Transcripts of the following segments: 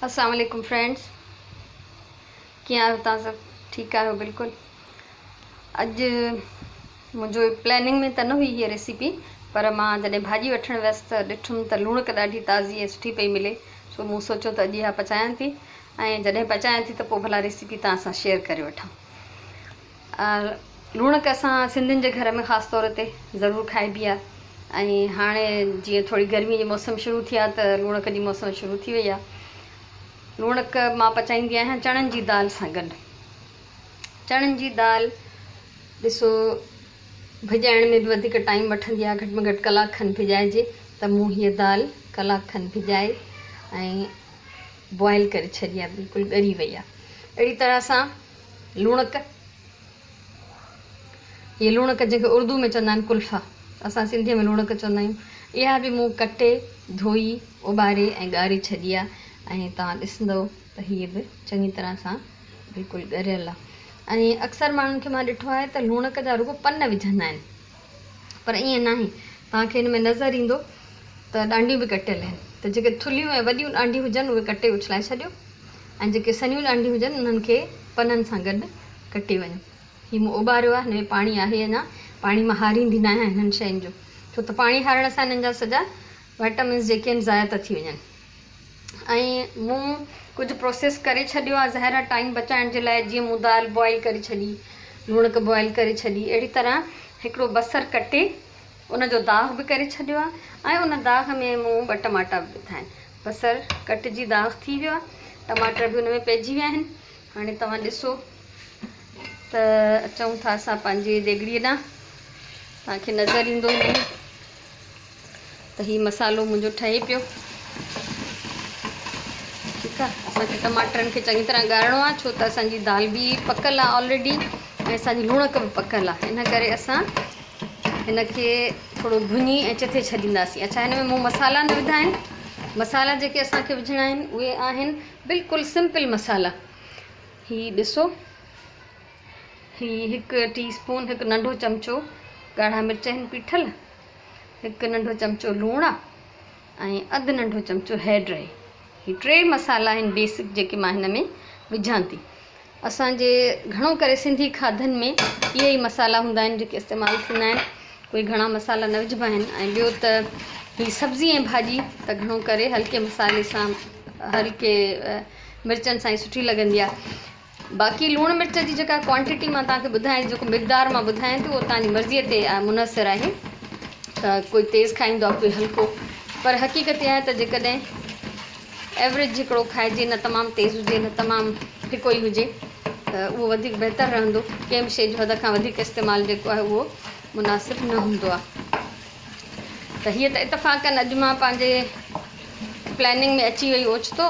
السلام عليڪم فرينڊس، ڪيئن آهيو توهان سڀ؟ ٺيڪ آهيو؟ بلڪل. اڄ منهنجو پلاننگ ۾ ته نه هئي هيء ريسيپي، پر مان جڏهن ڀاڄي وٺڻ ويس ته ڏٺم ته لوڻڪ ڏاڍي تازي ۽ سٺي پئي ملي، سو مون سوچيو ته اڄ اها پچايان ٿي ۽ جڏهن پچايان ٿي ته پوء ڀلا ريسيپي توهان سان شيئر ڪري وٺان. لوڻڪ اسان سنڌين جي گهر ۾ خاص طور تي ضرور کائبي آهي ۽ هاڻي جيئن ٿوري گرمي جي موسم شروع ٿي آهي ته لوڻڪ جي موسم شروع ٿي وئي آهي. لوڻڪ مان پچائيندي آهيان چڻن جي دال سان گڏ. چڻن جي دال ڏسو ڀڄائڻ ۾ به وڌيڪ ٽائيم وٺندي آهي، گهٽ ۾ گهٽ ڪلاڪ کن ڀڄائجي ته مون هيء دال ڪلاڪ کن ڀڄائي ۽ بوائل ڪري ڇڏي آهي، بلڪل ڳري وئي آهي. اهڙي طرح سان لوڻڪ، هيء لوڻڪ جنهن کي اردو ۾ چوندا آهن قلفا، اسان سنڌيء ۾ لوڻڪ چوندا آهيون، اها به مون ڪٽي، ڌوئي، اٻاري ۽ ڳاري ڇڏي آهي ۽ توهان ڏسندؤ ته هيء به چڱي طرح سان بلڪل ڳريل آهي. ۽ اڪثر ماڻهن کي مان ڏٺو آهي ته لوڻڪ جا رڳو پن وجهندا آهن، پر ائين ناهي. توهان کي هن ۾ نظر ايندو ته ڏانڊيون به ڪٽيل آهن، ته جيڪي ٿلهيون ۽ وڏيون ڏانڊيون هجن اهي ڪٽي اڇلائي ڇڏيو. ۽ جيڪي سنهيون ڏانڊيون هجن انهن کي پنن سان گڏ ڪٽي وڃو. هي مون اوٻاريو آهي، هن ۾ پاڻي آهي اڃا، پاڻي مان هاريندي ناهيان هنن شين جو، ڇو ته پاڻي هارڻ سان هنن جا سڄا وائٽامنس جيڪي آهن ضايع ٿا ٿي وڃن. ۽ مون ڪجهه پروسيس ڪري ڇڏيو آهي ظاهر آهي ٽائيم بچائڻ جي لاء، جيئن مون دال بوائل ڪري ڇڏي، لوڻڪ بوائل ڪري ڇڏي، اهڙي طرح هڪڙو بصر ڪٽي ان جو داغ به ڪري ڇڏيو آهي ۽ ان داغ ۾ مون ٻه ٽماٽا به وڌا آهن. بصر ڪٽجي داغ ٿي ويو آهي، ٽماٽر به ان ۾ پئجي ويا آهن. هاڻي توهان ڏسو ته اچون ٿا اسان پنهنجي ديڳڙيء ڏانهن. توهان کي نظر ايندو هن ۾ ته هي مصالحو منهنجو ٺهي پيو. ٺيڪ آهي، اسان کي ٽماٽرن کي چڱي طرح ڳارڻو آهي، ڇو ته اسان جي دال به پڪل آهي آلريڊي ۽ اسان جي لوڻڪ به پڪل آهي، ان ڪري اسان هن کي ٿورو ڀڃي ۽ چٿي ڇڏينداسين. اڇا هن ۾ مون مصالحا نه وڌا آهن. مصالحا جيڪي اسان کي وجهڻا آهن اهي آهن بلڪل سمپل مصالحا. هي ڏسو، هي هڪ ٽي اسپون، هڪ ننڍو چمچو ڳاڙها مرچ آهن پيٺل، هڪ ننڍو چمچو لوڻ آهي ۽ اڌ ننڍو چمچو هيڊ آهي. هي ٽي مصالحا آهن بيسڪ جيڪي مان هن ۾ وجهان ٿي. اسان جي گهڻو ڪري سنڌي کاڌن ۾ اهي ئي مصالحا هوندا آهن جيڪي استعمال ٿيندا آهن، ڪوئي گهڻا مصالحا نه وجهبا آهن. ۽ ٻيو ته هي سبزي ۽ ڀاڄي ته گهڻو ڪري هلڪي مصالحي سان هلڪي مرچن سان ئي سٺي لڳندي آهي. باقي لوڻ مرچ جي جيڪا ڪوانٽيٽي مان توهان کي ٻڌايان ٿي، جيڪو مقدار مان ٻڌايان ٿي اهو توهان جي مرضيء تي منحصر آهي ته ڪوئي تيز کائيندو آهي ڪوئي هلڪو، پر حقيقت اها آهي ته جيڪڏهن ايوريج هڪڙو کائجي، نه تمام تيز هجي نه تمام ڦڪو ئي هجي ته اهو وڌيڪ بهتر رهندو. ڪنهن به شيء جو حد کان وڌيڪ استعمال جيڪو آهي اهو مناسب نه هوندو آهي. ته هيء ته اتفاقن اڄ مان پنهنجي پلاننگ ۾ اچي وئي اوچتو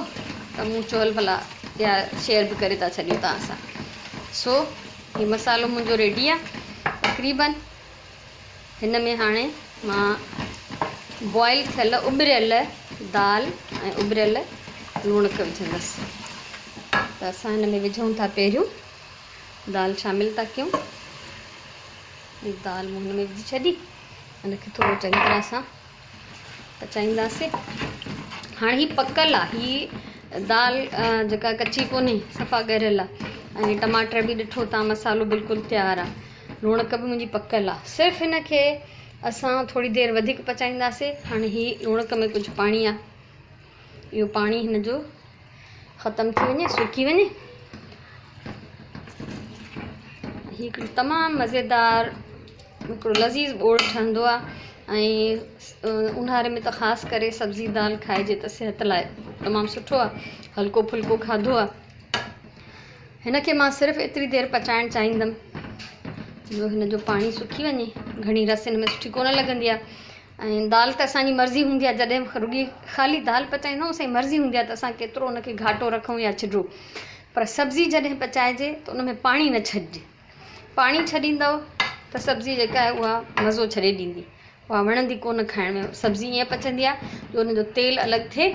ته مون چيو هل ڀلا اها شيئر به ڪري ٿا ڇڏيون توهان سان. سو هي مصالحو منهنجو ريڊي آهي تقريبن. هن ۾ هاڻي مان بوائل ٿيل اٻريل دال ۽ اٻريل لوڻڪ وجهندس. ته اسان هن ۾ وجهون ٿا پهريون دال شامل ٿا ڪيون. هي دال مون هن ۾ وجهي ڇڏي. هن کي ٿورو چڱي طرح سان پچائينداسين. هاڻي هي پڪل آهي، هي دال جيڪا ڪچي ڪونهي، صفا ڳريل آهي. ۽ ٽماٽر به ڏٺو تان مصالحو بلڪل تيار آهي. لوڻڪ به منهنجي پڪل آ. صرف هن کي اسان ٿوري دير وڌيڪ پچائينداسين. هاڻي هي لوڻڪ ۾ ڪجهه پاڻي آ، اهو پاڻي هن جو ختم ٿي وڃي، سڪي وڃي. هي هڪڙو تمام مزيدار هڪڙو لذيذ ٻوڙ ٺهندو آ ۽ اونهاري ۾ ته خاص ڪري سبزي دال کائجي ته صحت لاء تمام سٺو آ، هلڪو ڦلڪو کاڌو آ. هن کي مان صرف ايتري دير پچائڻ چاهيندم جو هن جو پاڻي سڪي وڃي. گهڻي رس هن ۾ سٺي ڪونه لڳندي آهي ۽ دال ته اسان جي مرضي هوندي آهي، جڏهن به رڳي خالي دال پچائيندا آهيون اسان جي مرضي هوندي آهي ته اسان ڪيترو ان کي گهاٽو رکون يا ڇڊو، پر سبزي جڏهن پچائجي ته ان ۾ پاڻي نه ڇڏجي. پاڻي ڇڏيندؤ ته سبزي جيڪا آهي اها مزو ڇڏي ڏيندي، اها وڻندي ڪونه کائڻ ۾. سبزي ائين پچندي آهي جو ان جو تيل الڳ ٿئي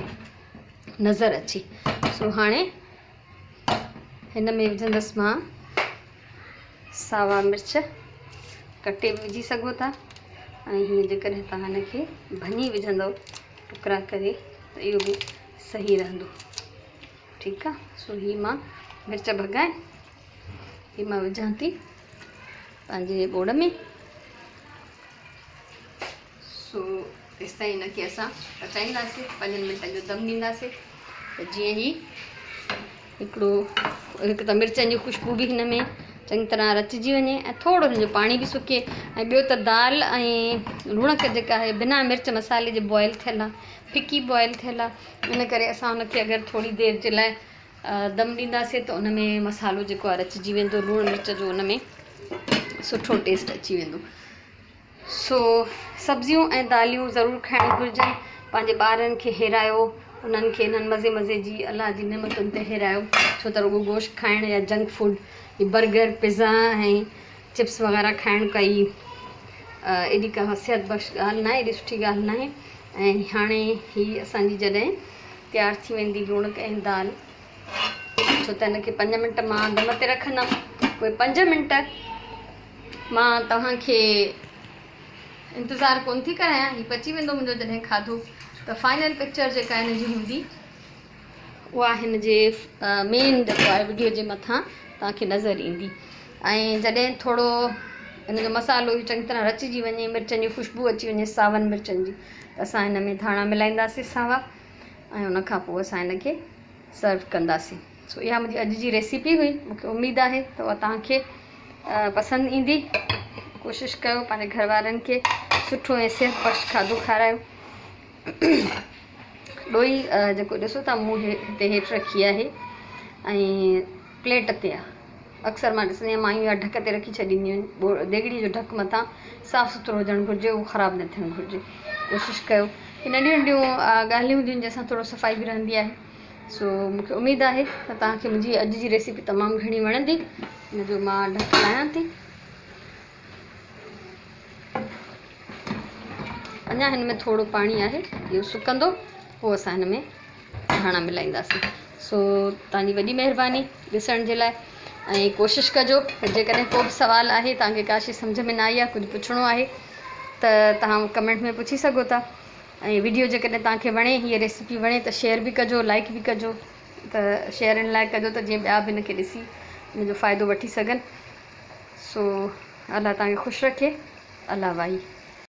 نظر اچي. سو هاڻي هن ۾ وجهندس مان ساوا مرچ، ڪٽي به وجهي سگهو ٿا ۽ هيئن جيڪڏهن توهان هن کي ڀڃي وجهندو ٽڪرا ڪري ته اهو به صحيح رهندو. ٺيڪ آ سو هي مان مرچ ڀڳا آهن هي مان وجهان ٿي پنهنجي ٻوڙ ۾. سو تيستائين هن کي اسان پچائينداسين، پنجن منٽن جو دم ڏينداسين ته جيئن هي هڪڙو هڪ ته مرچن جي خوشبو به هن ۾ چڱي طرح رچجي وڃي ۽ ٿورو هن جو پاڻي به سڪي ۽ ٻيو ته دال ۽ لوڻڪ جيڪا آهي بنا مرچ مصالحي جي بوائل ٿيل آهي، ڦڪي بوائل ٿيل آهي، ان ڪري اسان هن کي اگر ٿوري دير جي لاء دم ڏينداسين ته ان ۾ مصالحو جيڪو آهي رچجي ويندو، لوڻ مرچ جو ان ۾ سٺو ٽيسٽ اچي ويندو. سو سبزيون ۽ داليون ضرور کائڻ گهرجن. پنهنجي ٻارن کي هيرايو، انهن کي انهن مزي مزي جي الله جي نعمتن تي هيرايو، ڇو ته رڳو گوشت کائڻ يا جنڪ فوڊ هي برگر، پزا ۽ چپس وغيره کائڻ ڪائي ايڏي ڪا صحت بخش ڳالهه ناهي، ايڏي سٺي ڳالهه ناهي. ۽ هاڻي هي اسان جي جڏهن تيار ٿي ويندي لوڻڪ ۽ دال، ڇو ته هن کي پنج منٽ مان دم تي رکندم، پوء پنج منٽ مان توهان کي انتظار ڪونه ٿي ڪرايان، هي پچي ويندو منهنجو جڏهن کاڌو ته فائنل پڪچر جيڪا هن جي هوندي اها هن جي مين جيڪو آهي وڊيو جي مٿان توهان کي نظر ايندي. ۽ جڏهن ٿورو هن جو مصالحو چڱي طرح رچجي وڃي، مرچن جي خوشبو اچي وڃي ساون مرچن جي، ته اسان هن ۾ ڌاڻا ملائينداسين ساوا ۽ ان کان پوء اسان هن کي سرو ڪنداسين. سو اها منهنجي اڄ جي ريسيپي هئي، مون کي اميد آهي ته اها توهان کي پسند ايندي. ڪوشش ڪيو پنهنجي گهر وارن کي سٺو ۽ صحت بخش کاڌو کارايو. ڏوئي جيڪو ڏسو ٿا مون هتي هيٺ رکي آهي ۽ پليٽ تي آهي. اڪثر مان ڏسندي آهيان مايون اها ڍڪ تي رکي ڇڏينديون آهن. ديڳڙي جو ڍڪ مٿان صاف سٿرو هجڻ گهرجي، اهو خراب نه ٿيڻ گهرجي. ڪوشش ڪيو هي ننڍيون ننڍيون ڳالهيون هونديون آهن جنهن سان ٿورو صفائي به رهندي آهي. سو مون کي اميد آهي ته توهان کي منهنجي اڄ جي ريسيپي تمام گهڻي وڻندي. ان جو مان ڍڪ لاهيان ٿي. اڃا هن ۾ ٿورو پاڻي آهي، اهو سڪندو پوء اسان هن ۾ ڌاڻا ملائينداسين. سو توهان جي وڏي مهرباني ڏسڻ جي لاء ۽ ڪوشش ڪجو ته جيڪڏهن ڪو به سوال آهي، توهان کي ڪا شي سمجهه ۾ نه آئي آهي، ڪجهه پڇڻو آهي ته توهان ڪمينٽ ۾ پڇي سگهو ٿا. ۽ وڊيو جيڪڏهن توهان کي وڻي، هيء ريسيپي وڻي ته شيئر به ڪجو، لائيڪ به ڪجو ته شيئر ان لاء ڪجو ته جيئن ٻيا به ان کي ڏسي ان جو فائدو وٺي سگهن. سو الله توهان کي خوش رکي. الله واهي.